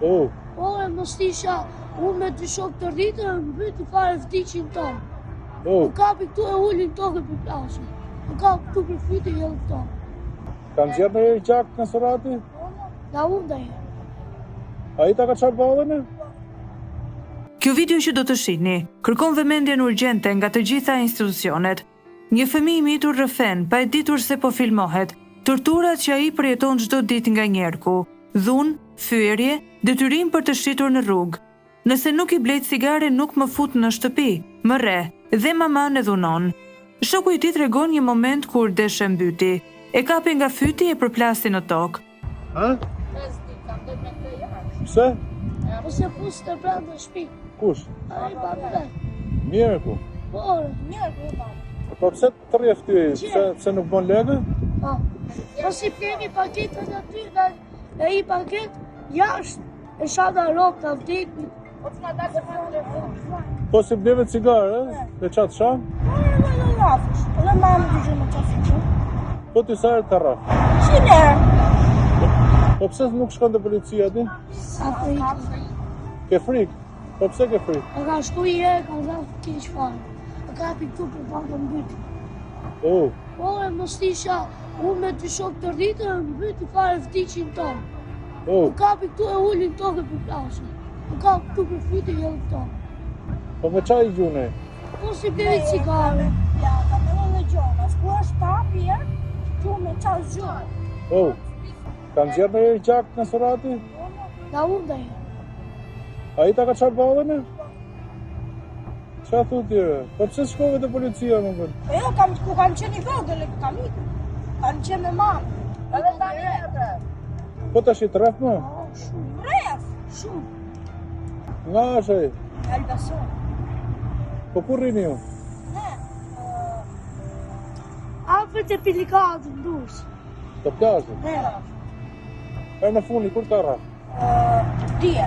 Oh. Ore, mos isha, unë me dy shokë të rritër, më mbyti fare vdiqin tonë. Oh. Më kapi këtu e uli në tokë për plasë. Më kapi këtu për fyti e në tokë. Ka nxjerrë ndonjëherë gjak nga surrati? Nga unë dhe Ai ta ka çarë ballën e? Kjo video që do të shihni, kërkon vëmendjen urgjente nga të gjitha institucionet. Një fëmijë i mitur rrëfen, pa e ditur se po filmohet, torturat që ai përjeton çdo ditë nga njerku, dhunë, fyerje, detyrim për të shitur në rrugë. Nëse nuk i blej cigare nuk më fut në shtëpi, më rreh, dhe mamanë e dhunon. Shoku i tij tregon një moment kur desh e mbyti. E kapi nga fyti e përplasi në tokë. Ha? Pse? Po s'e fuste brenda në shtëpi. Kush? Ai babi vet. Mirë ku? Po, mirë ku babi. Po pse të rreh ty? Pse pse nuk bën lekë? Po. Po s'i blemi paketën aty nga nga i paket jashtë e shada rob të vdekmi. Po të na dalë të telefon. Po s'i bleve cigare, e ça të shan? Po, jo, jo, rrafësh. Edhe mamë të gjë më të fitu. Po ti sa herë të rraf? Qind herë. Po pse nuk shkon te policia ti? Sa frikë. Ke frikë? Po pse ke frikë? E ka shku i herë, ka rraf keq fare. E kapi këtu për pak e mbyti. Oh. Ore, mos isha, unë me dy shokë të rritër, më mbyti fare vdiqin tonë. Oh. Më kapi këtu e uli në tokë për plasë. Më kapi këtu për fyti e në tokë. Po me ça i gjune? Po s'i bleve cigare. Ja, ka me dhe gjona. S'ku është tapi, e? Gju me qa gjunë. Oh. Ka nxjerrë ndonjëherë gjak nga surrati? Nga unë dhe Ai ta ka çarë ballën e? Ça thu ti re? Po pse shkove te policia më bën? Po jo, kam, ku kam qenë i vogël, e kam ikur. Kam qenë me mamë. Edhe tani e Po tash i të rreh më? Po, shumë. Rreh, shumë. Nga është ai? Elbasan. Po ku rrini ju? Ne, Afër te Pelikanit në Durrës. Te plazhi? Ne. Herën e fundit, kur të rreh? Dje.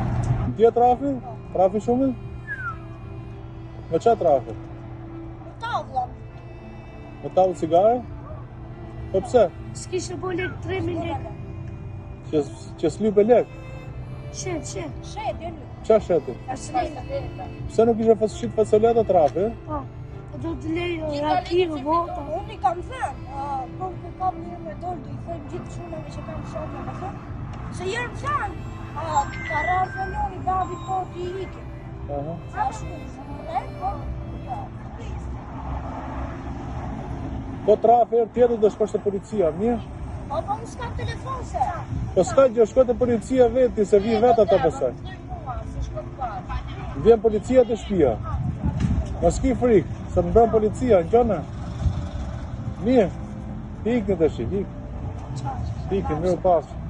Dje të rrafi? Të rrafi shumë? Me ça të rrafi? Me tavla. Me tavlë cigare? Po pse? S'kishe bo lek, 3.000 lek. Që, që s'lype lek? Shet, shet. Shet, jo lyp. Ça sheti? Fasoleta. Pse nuk ishe fas, shit fasoleta të rrafi? Po. Do të lej raki, vota. Unë i kam thënë, po ku kam një me dorë, do i them gjithë çunave që kam shokë, me thënë, se jërë më thanë, ka rrahë fënjoni, babi, po ti i ike. Aha. Sa shumë, shumë më po, jo. Po të rrafi herë tjetër do shkosh te policia, mirë? Po, po, unë s'kam telefon se. Po s'ka gjë, shko te policia vetë, se vi vetë ata pastaj. Vjen policia te shtëpia. Mos ki frikë, se të mbron policia, në gjënë. Mirë, ikni tash, ik. Ikni, mirupafshim.